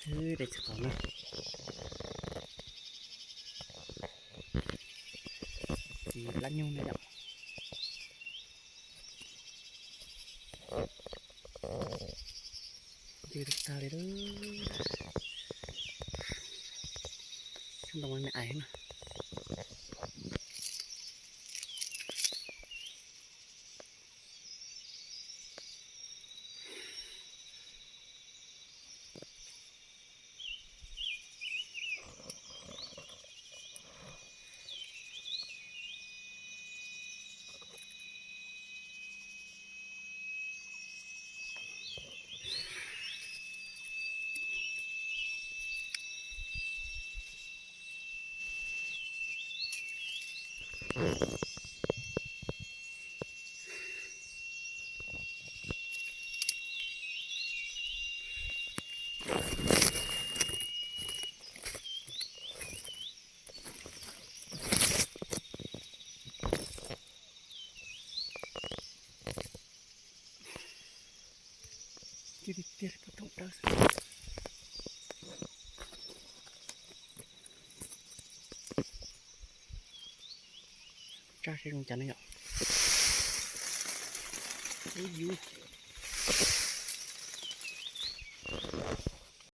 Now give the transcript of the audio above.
Dej tsis qos na. Txiv plab nyuj na yom. Dej tag li lawm. Sab ntoo me ais na. Tiag tiag li, pov thooj dawb xwb. Tsab seb zoo cas ne yom. Ub yus.